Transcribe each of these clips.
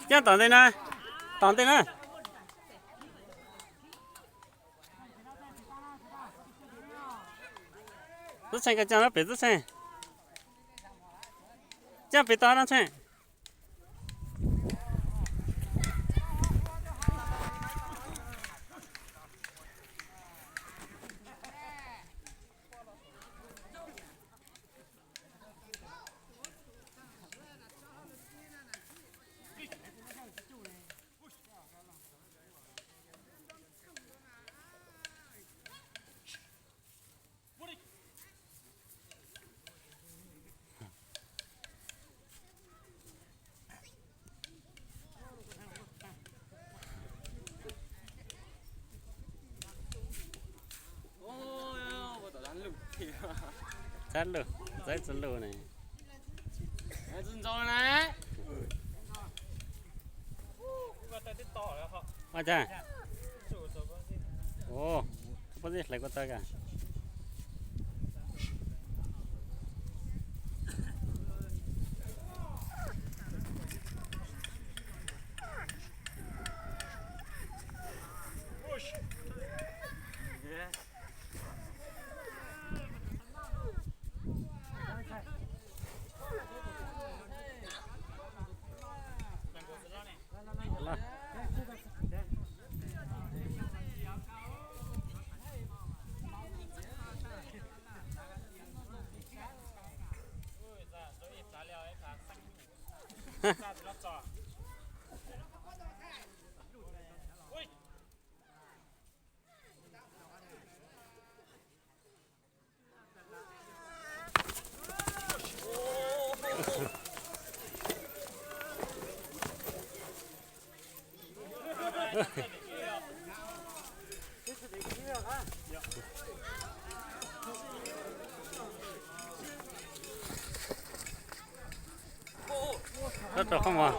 Caaj tom ntej na, tom ntej na. Tub Tsheej, koj caaj no pem Tub Tsheej. Caaj pem tod no Tsheej. Txhab lug, txhab txhab lug ne. Ua cas? Ua, pob zeb hlais kua tawg a. Rau qhov muag.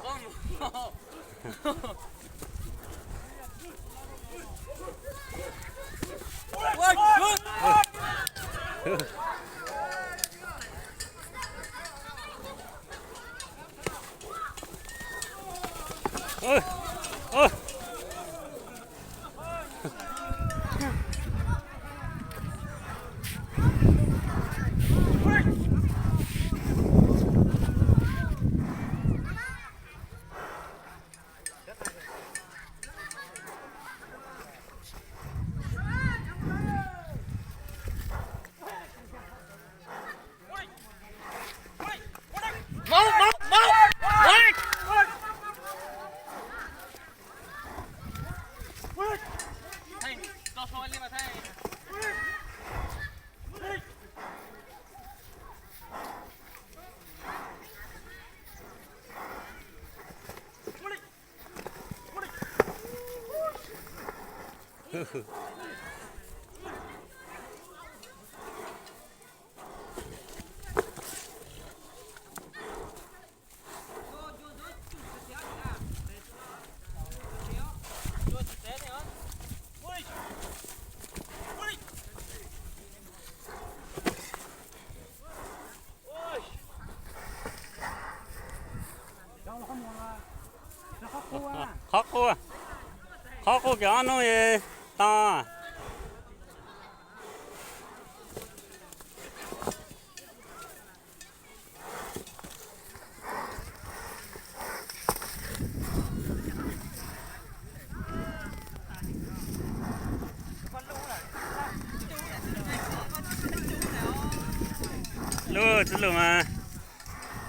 Qhov qub, qhov qub kiag ob hnub tau. Lub txwj lug mas,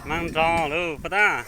mas nrog lub paj tab.